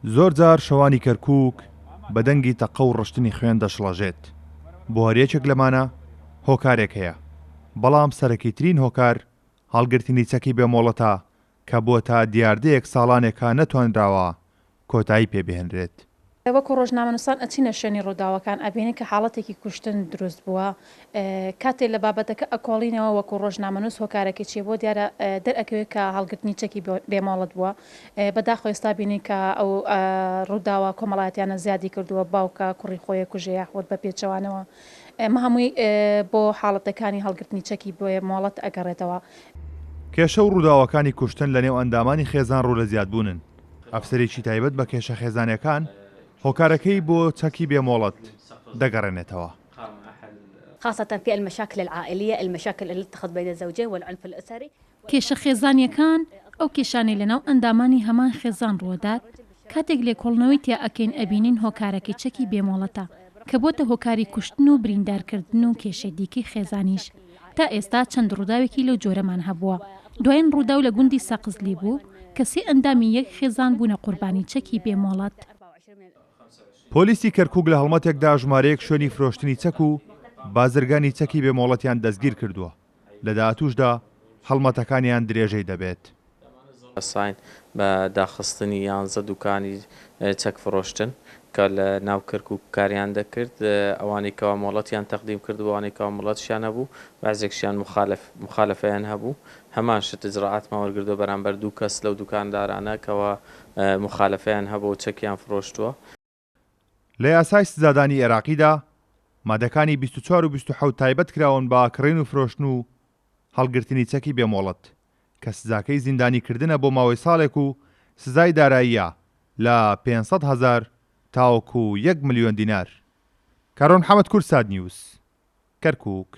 زۆرجار شەوانی کەرکووک بە دەنگی تەقە و ڕشتنی خوێن دەشڵەژێت، بۆ هەریەکێک لەمانە هۆکارێک هەیە، بەڵام سەرەکیترین هۆکار هەڵگرتنی چەکی بێ مۆڵەتە کە بۆتە دیاردەیەک ساڵانێکە نەتوانراوە کۆتایی پێ بهێنرێت. وەکو ڕۆژنامەنووسان ئەچینە شوێنی ڕووداوەکان ئەبینین کە حاڵەتێکی کوشتن دروست بووە کاتێ لە بابەتەکە ئەکۆڵینەوە وەکو ڕۆژنامەنووس هۆکارەکەی چیە بۆ دیارە دەرئەکەوێت کە هەڵگرتنی چەکی بێ مۆڵەت بووە بەداخەوە ئێستا بینین کە ئەو ڕووداوە کۆمەڵایەتیانە زیادی کردووە باوکە کوڕی خۆی ئەکوژێ یاخود بە پێچەوانەوە ئەمە هەمووی بۆ حاڵەتەکانی هەڵگرتنی چەکی بێ مۆڵەت ئەگەڕێتەوە. کێشە و ڕووداوەکانی کوشتن لەنێو ئەندامانی خێزان ڕوو لە زیادبوونن، ئەفسەرێکی تایبەت بە کێشە خێزانیەکان هۆکارەکەی بۆ چەکی بێ مۆڵەت دەگەڕێنێتەوە. کێشە خێزانیەکان، ئەو کێشانەی لەناو ئەندامانی هەمان خێزان ڕووەدات، کاتێک لێکۆڵنەوەی تیا ئەکەین ئەبینین هۆکارەکەی چەکی بێ مۆڵەتە کە بۆتە هۆکاری کوشتن و بریندارکردن و کێشەی دیکەی خێزانیش. تا ئێستا چەند ڕووداوێکی لەو جۆرەمان هەبووە. دوایین ڕووداو لە گوندی سەقزلی بوو کە سێ ئەندامی یەک خێزان بوونە قوربانی چەکی بێ مۆڵەت. پۆلیسی کەرکوک لە هەڵمەتێکدا ژمارەیەک شوێنی فرۆشتنی چەک و بازرگانی چەکی بێ مۆڵەتیان دەستگیرکردووە، لە داهاتووشدا هەڵمەتەکانیان درێژەی دەبێت. ساین بە داخستنی یانزە دوکانی چەک فڕۆشتن کە لە ناو کەرکوک کاریان دەکرد، ئەوانەی کەوا مۆڵەتیان تەقدیم کردبوو، ئەوانەی کەوا مۆڵەتشیان هەبوو، بەعزێکشیان موخالف موخالەفەیان هەبوو، هەمان شت ئیجرائاتمان وەرگردووە بەرامبەر دوو کەس لەو دوکاندارانە کەوا موخالەفەیان هەبووە و چەکیان فڕۆشتووە. لە یاسای سزادانی ئێراقیدا مادەکانی 24 و 27 تایبەت کراون بە کڕین و فرۆشتن و هەڵگرتنی چەکی بێ مۆڵەت، کە سزاکەی زیندانیکردنە بۆ ماوەی ساڵێک و سزای داراییە لە 500 هەزار تاوەکو یەک ملیۆن دینار. کارۆن حەمەد کوردسات نیوز، کەرکوک.